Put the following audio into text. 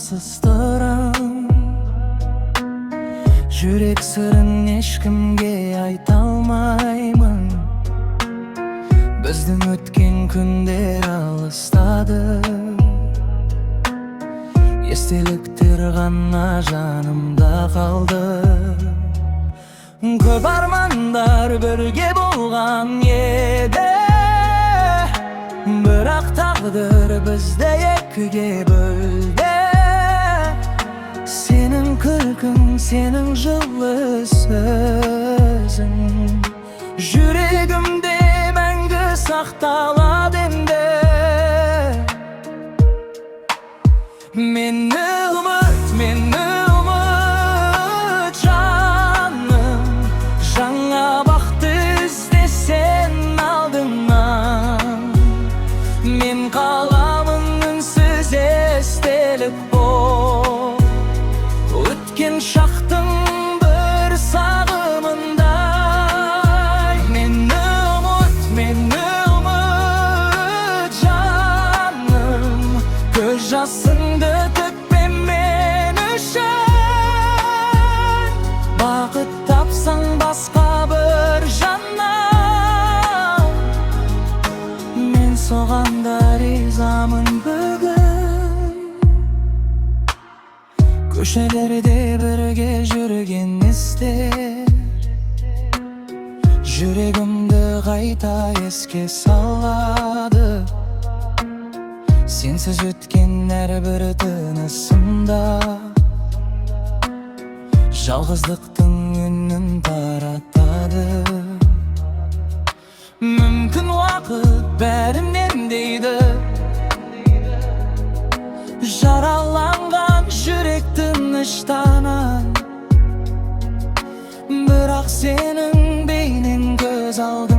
сенсіз тұрам. Жүрек сырын ешкімге айта алмаймын. Біздің өткен күндер алыстады, естеліктер ғана жанымда қалды. Көп армандар бірге болған еді, бірақ тағдыр бізді екіге бөлді. Сенің күлкің, сенің жылы сөзің жүрегімде мәңгі сақталады енді. Мені ұмыт, мені ұмыт, жаным. Жаңа бақыт іздесең алдыңнан, мен қаламын үнсіз естелік боп, өткен шақтың бір сағымындай. Мені ұмыт, мені ұмыт, жаным. Көз жасыңды төкпе мен үшін. Бақыт тапсаң басқа бір жаннан, мен соған да ризамын бүгін. Көшелерде бірге жүрген естер жүрегімді қайта еске салады. Сенсіз өткен әрбір тынысымда жалғыздықтың үнін таратады. Мүмкін, уақыт бәрін емдейді, жараланған жүрек тыныштанар, бірақ сенің бейнең көз алдымда.